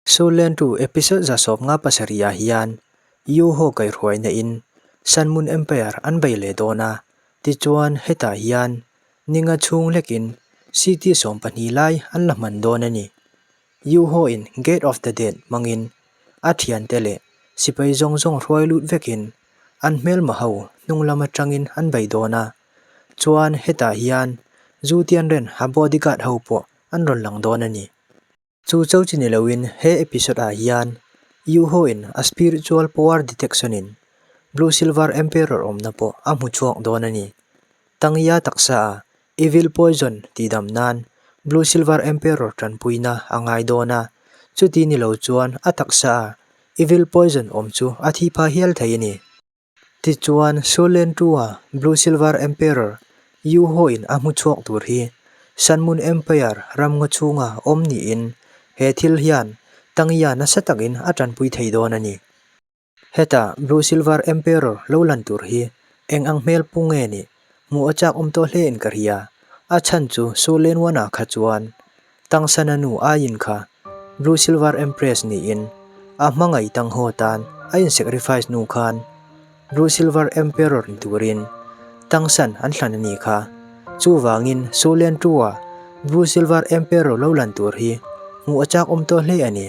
Soul Land 2 episode 57 ah hian Yu ho kaihruaina in Sun Moon Empire an bei leh dawn a, tichuan hetah hian ninga chhung hlekin city 12 lai an la hman dawn a ni. Yu ho in Gate of the Dead hmangin a thiante leh sipai zawng zawng hruai lut vekin an hmelma ho hnung lam atangin an bei dawn a, chuan hetah hian Zu Tianren a bodyguard ho pawh an rawn lang dawn a ni. Chu cho chi ni loin he episode ah hian Yu Ho in a spiritual power detection in Blue Silver Emperor awmna pawh a hmu chhuak dawn a ni. Tangya taksa a evil poison tihdam nan Blue Silver Emperor tanpuina a ngai dawn a, chuti ni lo chuan a taksa a evil poison awm chu a thi pha hial thei a ni. Tichuan, Soul Land 2-a Blue Silver Emperor Yu Ho-in a hmu chhuak tur hi Sun Moon Empire ramngaw chhunga awm niin he thil hian Tangya nasa takin a tanpui thei dawn a ni. Heta Blue Silver Emperor lo lan tur hi eng ang hmel pu nge nih hmuh a chak awm tawh hle in ka hria. A chhan chu Soul Land 1-ah kha chuan Tangsana nu aiin kha Blue Silver Empress niin a hmangaih tang haw tan a in sacrifice nu khan Blue Silver Emperor ni turin Tangsan an hlan a ni kha. Chuvangin Soul Land 2 a Blue Silver Emperor lo lan tur hi hmuh a chak awm tawh hle a ni.